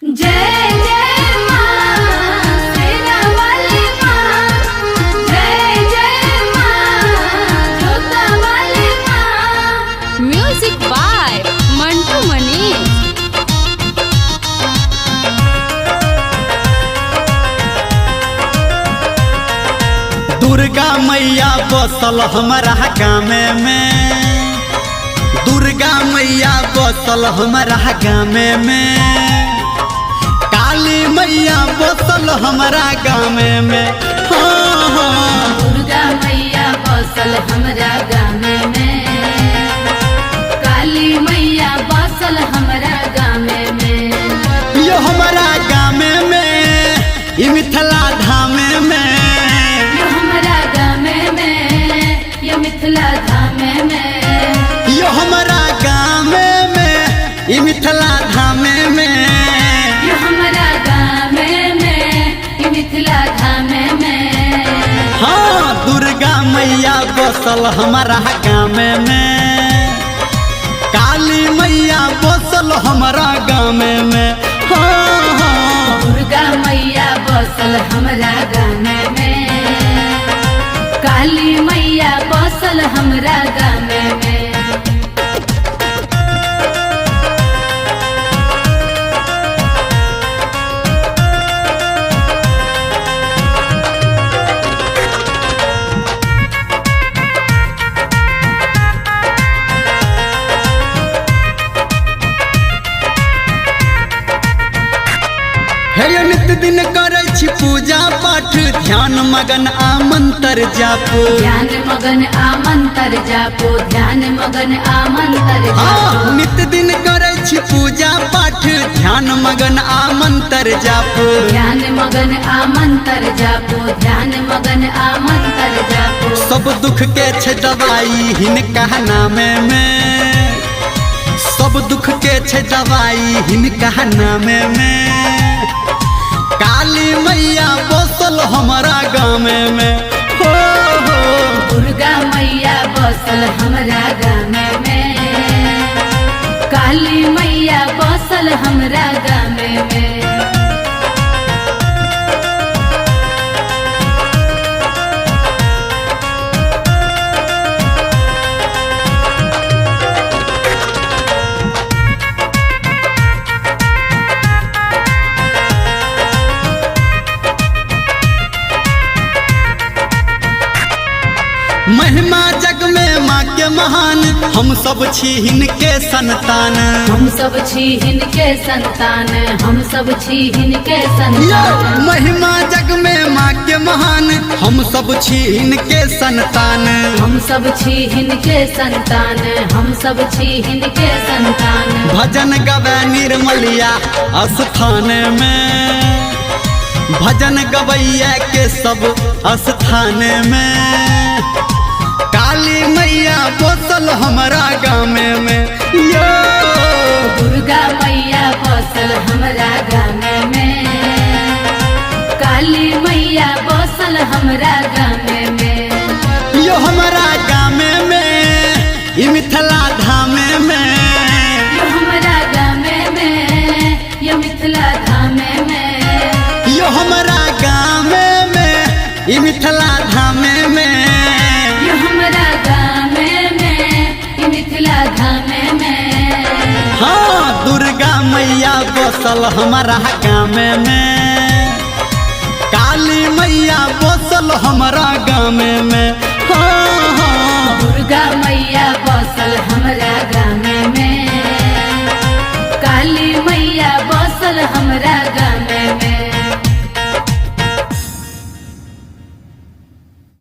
जय जय माँ सेना वाली माँ, जय जय माँ जोता वाली माँ। Music by Mantu Manish. दुर्गा मैया बसल हमारा गामे में, दुर्गा मैया बसल हमारा गामे में, काली मैया बसल हमारा गामे में। हाँ हाँ। दुर्गा मैया बसल हमरा गामे में, काली मैया बसल हमरा गामे में। यो हमारा गामे में, ई मिथिला धामे में, यो हमरा गामे में, यो मिथिला धामे में। यो हमारा गामे में, ई मिथिला धामे में। यो हमरा गामे में, ई मिथिला धामे में। हाँ, दुर्गा मैया बसल हमारा गामे में, काली मैया बसल हमारा गामे में। हाँ हाँ। दुर्गा मैया बसल हमरा गामे में, काली मैया बसल हमरा गामे में। हे यो नित्य दिन करै छी पूजा पाठ, ध्यान मगन आ मंत्र जाप। ध्यान मगन आ मंत्र जापो, ध्यान मगन आ मंत्र हाँ, जापो। नित्य दिन करै छी पूजा पाठ, ध्यान मगन आ मंत्र जाप। ध्यान मगन आ मंत्र जापो, ध्यान मगन आ मंत्र जापो। सब दुख के छै दवाई हिनका नामे में, सब दुख के छै दवाई हिनका नामे में। काली मैया बसल हमारा गामे में। हो हो। दुर्गा मैया बसल हमरा गामे में, काली मैया बसल हमरा गामे में। महिमा जग में माँ के महान, हम सब छी हिनके संतान। हम सब छी हिनके संतान, हम सब छी हिनके यो संतान। महिमा जग में माँ के महान, हम सब छी हिनके संतान। हम सब छी हिनके संतान, हम सब छी हिनके संतान। भजन गवे निर्मलिया स्थान में, भजन गवैया के सब स्थान में। काली मैया बसल हमारा गामे में। यो दुर्गा मैया बसल हमरा गामे में, काली मैया बसल हमरा गामे में। यो हमारा गामे में, ई मिथिला धामे में। यो हमरा गामे में, यो मिथिला धामे में। यो हमारा गामे में, ई मिथिला धामे में। यो हमरा गामे में, ई मिथिला धामे में। हाँ, दुर्गा मैया बसल हमारा गामे में, काली मैया बसल हमारा गामे में।